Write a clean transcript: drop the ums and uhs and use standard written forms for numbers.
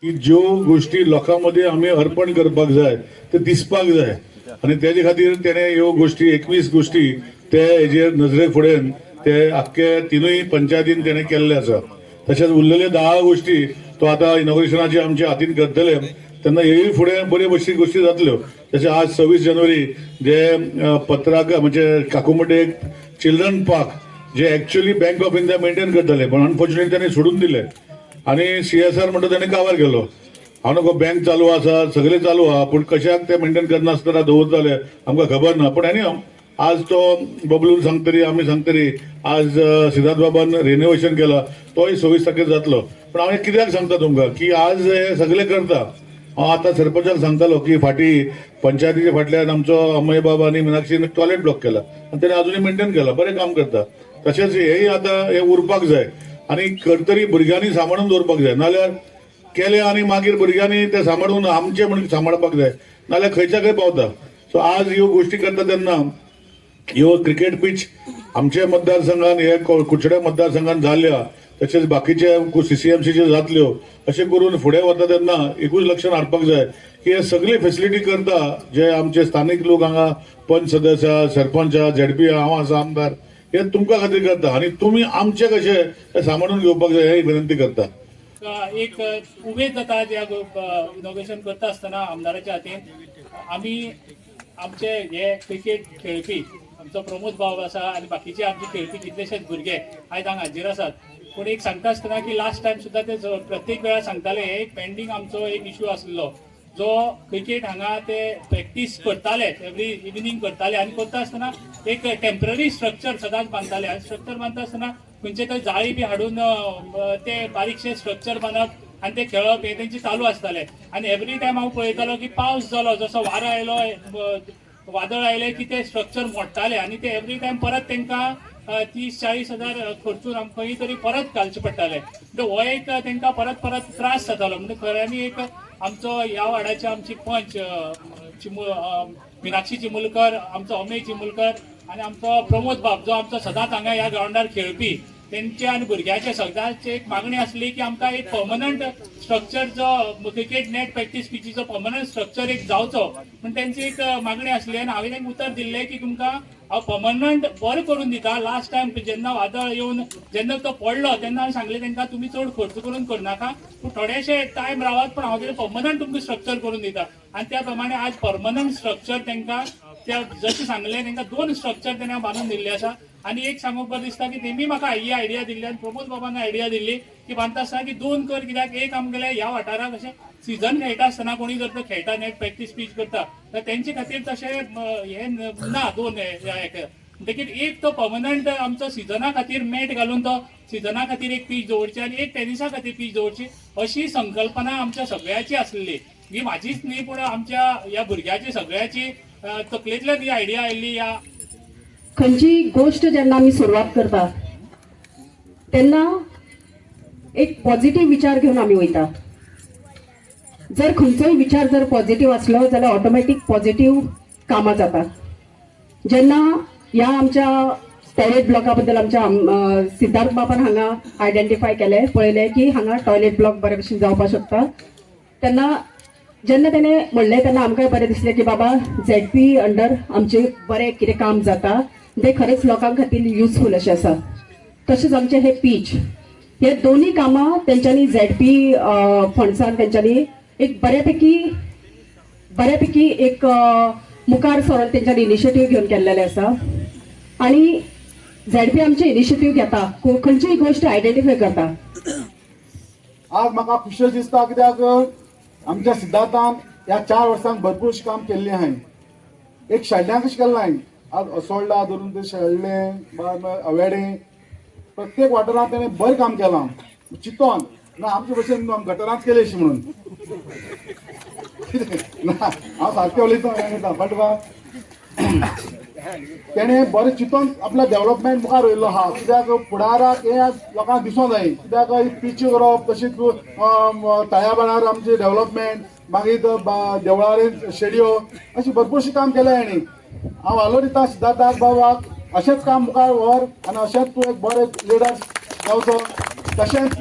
की ज्यो गोष्टी लोकां मदीं आमी अर्पण करपाक जाय ते दिसपाक जाय आनी तेजे खातीर तेणे ह्यो गोष्टी 21 गोष्टी ते हेजेर नजरे फुडें ते आख्खे तिनूय पंचायतीन तेणे केल्ले आसा. तशेंच उरलेले 10 गोष्टी तो आतां इनॉग्रेशनाचे आमच्या हातीन करतले तेन्ना हेय फुडें बऱ्यो बश्टी गोष्टी जातल्यो. तशें आज 26 जानेवारी जे पत्राक म्हणजे काकुमटे एक children park J actually bank of India maintain करताले पण अनफॉर्च्युनेटली त्यांनी सोडून दिले आणि CSR म्हणटा तेणी काबार केलो. हांव नको बँक चालू आसा सगळे चालू आहा पूण कशाक ते मेंटेन करनासतना दवरताले आमकां खबर ना. पूण एनी आज तो बबलून सांगतरी आमी सांगतरी आज सिद्धार्थ बाबान रिनोवेशन केला तोय 26 तारखेर जातलो. पूण हांव कित्याक सांगता तुमकां की आज हे सगळे करता. हांव आतां सरपंचाक सांगतालो की फाटीं पंचायतीच्या फाटल्यान आमचो अमय बाबा आनी मिनाक्षीन टॉयलेट ब्लॉक केला आनी तेणे अजुनूय मेंटेन केला, बरें काम करता. तशेंच हेय आतां हें उरपाक जाय आनी करतरी भुरग्यांनी सांबाळून दवरपाक जाय, नाल्यार केलें आनी मागीर भुरग्यांनी तें सांबाळून आमचें म्हणून सांबाळपाक जाय, नाल्यार खंयच्या खंय पावता. सो आज ह्यो गोश्टी करता तेन्ना ह्यो क्रिकेट पीच आमच्या मतदारसंघान हे कुडचडे मतदारसंघान जाल्या, तशेंच बाकीचे CCMCचे जातल्यो, अशें करून फुडें वता तेन्ना एकूच लक्षात हाडपाक जाय की हे सगळी फेसिलिटी करता जे आमचे स्थानीक लोक हांगा पंच सदस्य, सरपंच, झेडपी, हांव आसा आमदार, हे तुमकां खातीर करता आनी तुमी आमचे कशे ते सांबाळून घेवपाक जाय हे विनंती करता. एक उमेद जाता ज्या इनॉग्रेशन करता आसतना आमदाराच्या हातीन आमी आमचे हे क्रिकेट खेळपी आमचो प्रमोद बाब आसा आनी बाकीचे आमचे खेळपी कितलेशेच भुरगे आयज हांगा हाजीर आसात. पूण एक सांगता आसतना की लास्ट टायम सुद्दां ते प्रत्येक वेळार सांगताले एक पेंडींग आमचो एक इशू आसलो जो क्रिकेट हांगा ते प्रॅक्टीस करताले एवरी इवनींग करताले आनी करता आसतना एक टेम्पररी स्ट्रक्चर सदांच बांदताले आनी स्ट्रक्चर बांदता आसतना खंयचे तरी जाळी बी हाडून ते बारीकशे स्ट्रक्चर बांदप आनी ते खेळप हे तेंचे चालू आसताले. आनी एवरी टायम हांव पळयतालो की पावस जालो जसो वारो आयलो वादळ आयलें की ते स्ट्रक्चर मोडटाले आनी ते एवरी टायम परत तेंकां 30-40 हजार खर्चून आमकां खंय तरी परत घालचे पडटाले. म्हणजे हो एक तेंकां परत परत त्रास जातालो. म्हणजे खऱ्यांनी एक आमचो ह्या वार्डाचे आमची पंच मिनाक्षी चिमुलकर, आमचो अमेय चिमुलकर आनी आमचो प्रमोद बाब जो आमचो सदांच हांगा ह्या ग्रावंडार खेळपी, तेंचे आनी भुरग्याचे सगळ्यांची एक मागणी आसली की आमकां एक पर्मनंट स्ट्रक्चर जो क्रिकेट नेट प्रॅक्टीस पिचीचो पर्मनंट स्ट्रक्चर एक जावचो म्हण तेंची एक मागणी आसली. आनी हांवें तांकां उतर दिल्लें की तुमकां हांव पर्मनंट बरें करून दिता. लास्ट टायम जेन्ना वादळ येवन जेन्ना तो पडलो तेन्ना हांवें सांगलें तांकां तुमी चड खर्च करून करनाका, पूण थोडेशे टायम रावात, पूण हांव तें पर्मनंट तुमकां स्ट्रक्चर करून दिता. आनी त्या प्रमाणे आज पर्मनंट स्ट्रक्चर तांकां त्या जशें सांगलें तांकां 2 स्ट्रक्चर तेणें बांदून दिल्ले आसा. आनी एक सांगूंक बरें दिसता की तेमी म्हाका ही आयडिया दिल्ली आनी प्रमोद बाबान आयडिया दिल्ली की बांदता आसतना की 2 कर, कित्याक एक आमगेले ह्या वाठाराक अशें सिजन खेळटा आसतना कोणी जर तो खेळटा नेट प्रॅक्टीस पीच करता तर तेंचे खातीर तशें हें ना 2 म्हणटकीर एक तो पर्मनंट आमचो सिजना खातीर मॅट घालून तो सिजना खातीर एक पीच दवरची आनी एक टेनिसा खातीर पीच दवरची अशी संकल्पना आमच्या सगळ्याची आसली. ही म्हाजीच न्ही पूण आमच्या ह्या भुरग्याची सगळ्याची तकलेंतल्यान ही आयडिया आयिल्ली. ह्या खंयची गोष्ट जेन्ना आमी सुरवात करता तेन्ना एक पॉझिटिव्ह विचार घेवन आमी वयता. जर खंयचोय विचार जर पॉझिटिव्ह आसलो जाल्यार ऑटोमॅटीक पॉझिटिव्ह कामां जाता. जेन्ना ह्या आमच्या टॉयलेट ब्लॉका बद्दल आमच्या सिद्धार्थ बाबान हांगा आयडेंटिफाय केलें, पळयलें की हांगा टॉयलेट ब्लॉक बरे भशेन जावपाक शकता, तेन्ना जेन्ना तेणें म्हणलें तेन्ना आमकांय बरें दिसलें की बाबा झेडपी अंडर आमचें बरें कितें काम जाता तें खरेंच लोकां खातीर युजफूल अशें आसा. तशेंच आमचें हे पीच हे दोन्ही कामां तेंच्यांनी झेडपी फंड्सान तेंच्यांनी एक बऱ्यापैकी बऱ्यापैकी एक मुखार सरून तेंच्यांनी इनिशिएटीव घेवन केल्लेलें आसा. आनी झेडपी आमचे इनिशिएटीव घेता, खंयचीय गोश्ट आयडेंटिफाय करता. आज म्हाका खुशी दिसता कित्याक आमच्या सिद्धार्थान ह्या 4 वर्सांक भरपूर काम केल्लें आहाय. एक शेल्ड्यां कशें केल्लें हांवें, आज असोळडा धरून ते शेल्डें अवेडें प्रत्येक वाठारांत तेणें बरें काम केलां चिंतोन ना आमचे भशेन गटरांच केलें अशें म्हणून ना हांव सारकें उलयतां बट तेणें बरें चिंतोन आपल्या डेव्हलपमेंट मुखार वयल्लो आहा. कित्याक फुडाराक हें लोकांक दिसोंक जाय, कित्याक पिची करप तशीच तळ्या आमची डेव्हलपमेंट, मागीर देवळारे शेडयो अशें भरपूरशें काम केलें हेणी. हांव हालो दिता सिद्धार्थाक बाबाक अशेंच काम मुखार व्हर आनी अशेंच तूं एक बरें लिडर जावचो. तशेंच